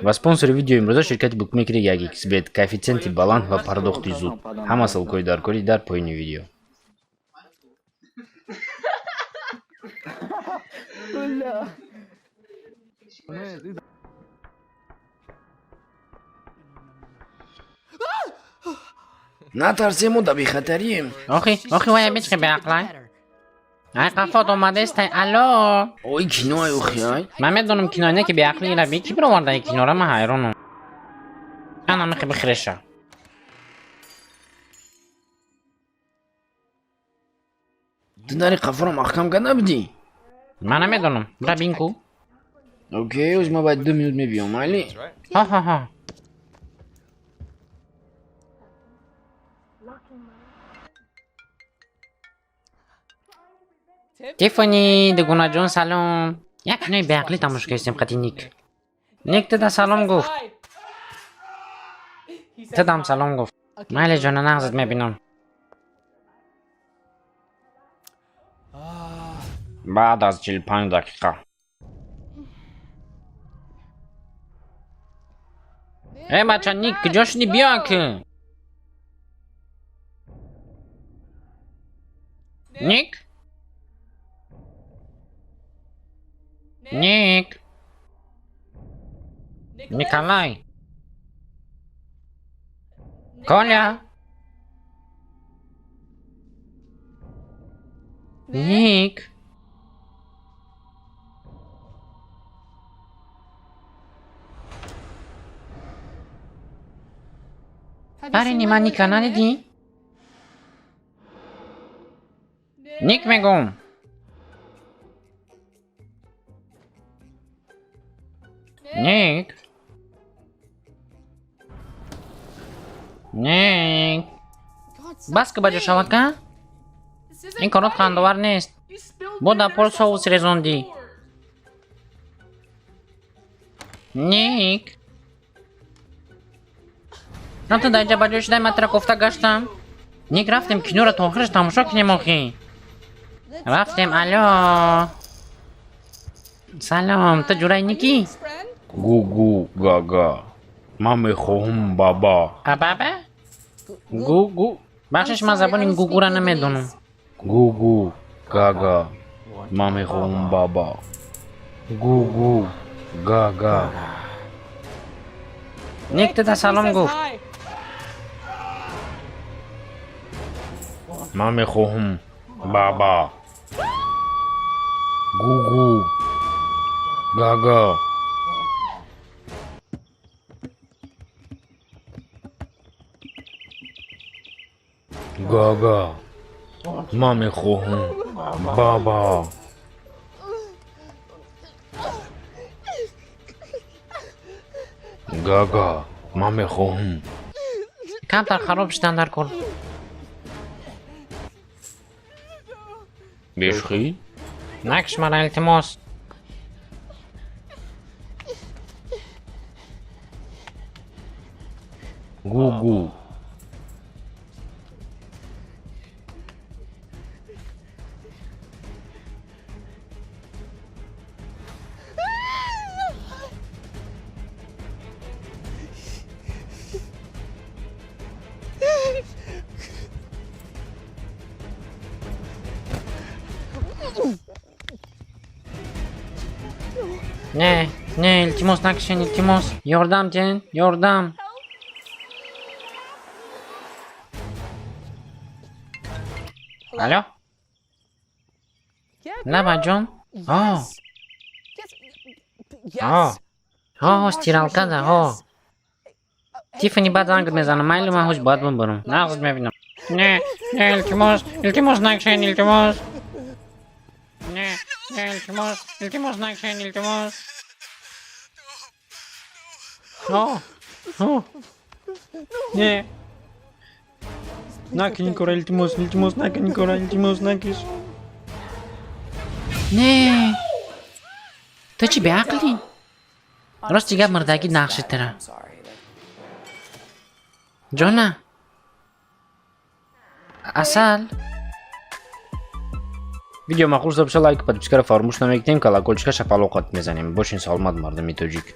Ва спонсори видеои имрӯза ширкати букмекери 1xBet, коэффитсиенти баланд ва пардохти зуд. Ҳама ссылкаҳои даркорӣ дар поёни видео. Натарсем, мо да бехатарием. Охи, охи, вая бичхи беақлай. Ай қафот омадестай, алло. Ой, кино ай, охи, ай. Ман медонам кино не ки беақли ира би ки бировардаи кинора, ман ҳайронам. Ана михи бихиреша. Ту дари қафоро маҳкам карда будӣ? Ман намедонам. Бира бин ку. Окей, оз ма баъд 2 минут мебиём, майли? Ҳа, ҳа, ҳа. Тиффани, дугунаҷон, салом. Як кинои беақлӣ тамошо кардем қати Ник. Ник туда салом гуфт. Тудам салом гуфт. Майли ҷона, нағзат мебинам. Баъд аз 45 дақиқа. Э бача Ник, куҷо шудӣ, биё ки. Ник? Ник? Николай? Коля? Ник? Парени ман Ника надидӣ? Ник мегӯм. Ник? Ник? Бас ки ба ҷо шавад ка? Ин корот хандовар нест. Бо дар пол соус резондӣ. Ник? На ту дар инҷа ба ҷои шудай, ман тура кофта гаштам. Ник, рафтем киноро то охираш тамошо кунем охи. Рафтем, алло. Салом, ту ҷураи Никӣ? Гу-гу гага. Ман мехоҳам баба. Абаба? Гу-гу. Бахшиш, ман забони гугура намедонам. Гу-гу гага. Ман мехоҳам баба. Гу-гу гага. Ник туда салом гуфт. Ман мехоҳам баба. Гу-гу гага. Гага. Ман мехоҳам баба. Гага. Ман мехоҳам. Камтар хароб шудан дар кор. Бешухӣ? Накш мара, илтимос. Гу-гу. Не, не, илтимос, накшен, илтимос. Ёрдам тен, ёрдам. Алло? Лаба ҷон? О. О. Ҳо, стиралка да, ҳо. Тиффани баъд занг мезанам, майли, ман ҳоз бояд бибарам. Нағз мебинам. Не, не, илтимос, илтимос, накшен, илтимос. Не, не, илтимос, илтимос, накшен, илтимос. О, о. Не. Накунь кора, илтимос, илтимос, накунь кора, илтимос, накиш. Не. Ту чӣ беақлӣ? Рости гап, мурдагӣ нақши тира. Ҷона, асал. Видео маъқул шуда боша, лайк, подпискаро фаромӯш намекунем, колокольчика шапалоқат мезанем. Бошин саломат, мардуми тоҷик.